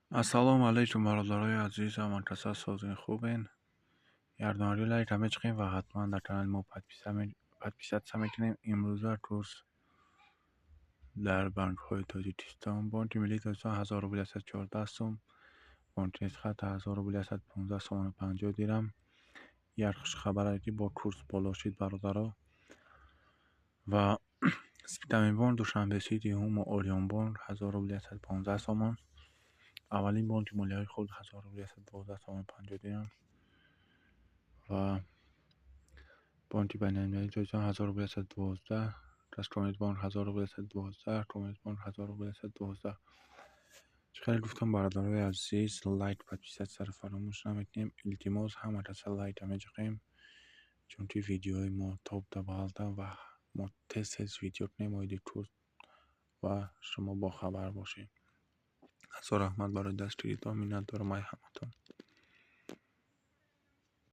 Ассалому алайкум, бародарои азиз, ҳамакаса созин, хубен? Ярдонарӣ лайка мечиқем ва ҳатман дар канали мо подписаться мекунем. Имрӯза курс дар банкҳои Тоҷикистон: Бонки миллии Тоҷикистон 1000 рубл 114 сум, Бонки Эсхата 1000 рубл 115 сомону 50 дирам. Як хушхабаре, ки бо курс боло шид, бародаро. Ва Спитаменбонк, Душанбе Сити, Ҳумо, Ориёнбонк 1000 рубл 115 сомон. Аввалин бонки молиявии хурд 1000 рубл 112 сомону 50 дирам ва Бонки байналмилалии Тоҷикистон 1000 рубл 112, Казкоммерцбонк 1000 рубл 112, Коммерцбонк 1000 рубл 112. Чӣ хеле гуфтам, бародарои азиз, лайк, подписаться ро фаромӯш намекунем. Илтимос, ҳама каса лайка мечиқем, чунки видеои мо тоб да ва мо тез тез видео кунем оиди курс ва шумо бохабар бошед. Ҳазор раҳмат барои дастгиритон, миннатдорам ай ҳаматон.